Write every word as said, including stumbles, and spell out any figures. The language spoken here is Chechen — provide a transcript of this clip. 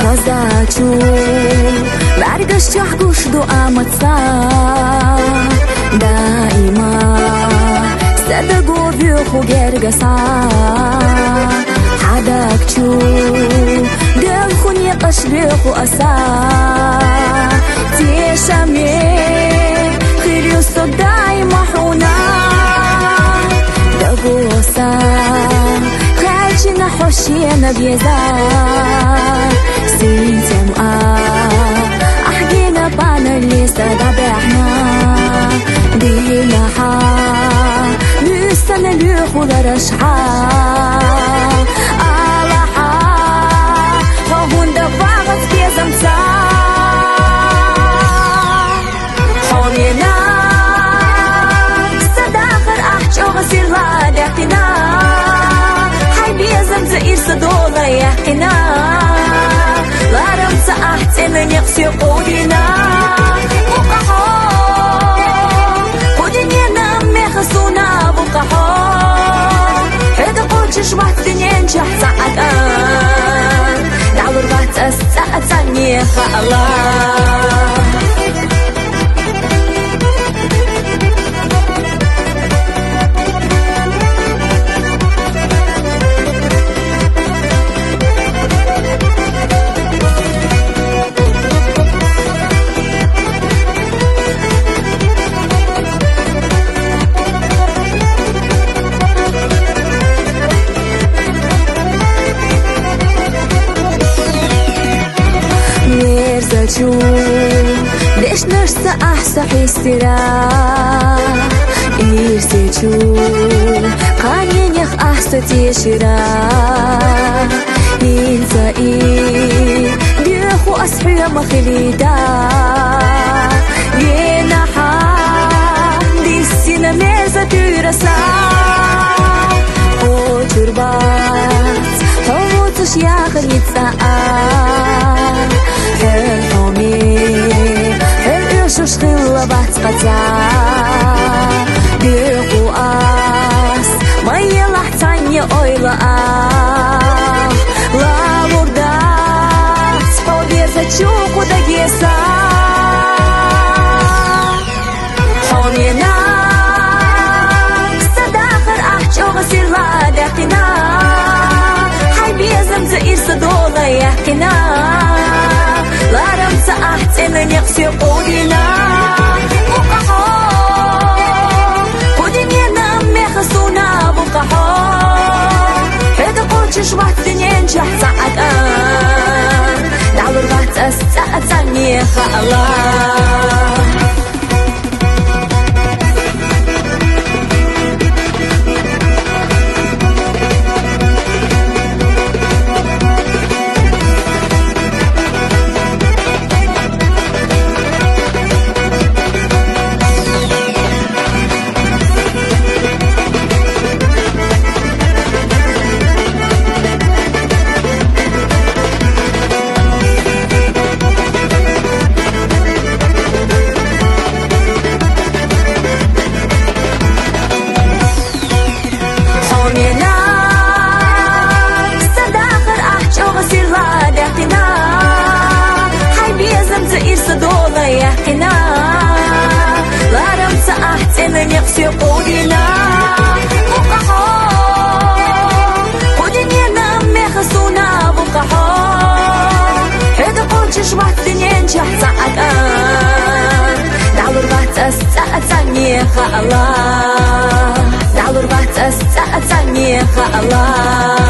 Хазачу, ларгаш чахгуш ду амаца. Даима садаго веху гергаса. Хадагчу, гелхуни къаш веху аса. Тешаме, хирю содай махуна. Дагоса, хачина хошена беза. Синтем а, ахгена пана леса дабехна. Дина ха, нусана люхула рашха. Аллаха, хогунда багас безамца. Хьонена, садахар ахчоға сирла дәхина. Хай безамца ирса дола яхина. Ларамца ахцена някси қудина. Букахо, қудинена мехасуна букахо. Хеда қочиш вахтинен чахца ата. Далур вахтас Ца-, ца-, не хала. Мерзачу, дешнашса ахса хистира. Ирсечу, каненех ахса тешира. Инца и, деху асхуя махилида. Венаха, диссина мерза тюраса. Очурбац, ховуцуш яхница. Хел хоми, хел ишуш хилла бацкаца. Деху ас, майя лахцанья ойла а. Лавурдац, хобеза чуху дагеса. Хьонена, садахар ахчоға сирла дәхина. Хай безамца ирса дола яхина. Ларамца ахцена някси қудина. Букахо, қудинена мехасуна букахо. Хеда қочиш вахтинен чахца ата. Далур вахтас Ца-, ца-, не хала. Хьонена, садахар ахчоға сирла дәхина. Хай безамца ирса дола яхина. Ларамца ахцена някси қудина. Букахо, қудинена мехасуна букахо. Хеда қочиш вахтинен чахца ата. Далур вахтас Ца-, ца-, не хала. Далур вахтас Ца-, ца-, не хала.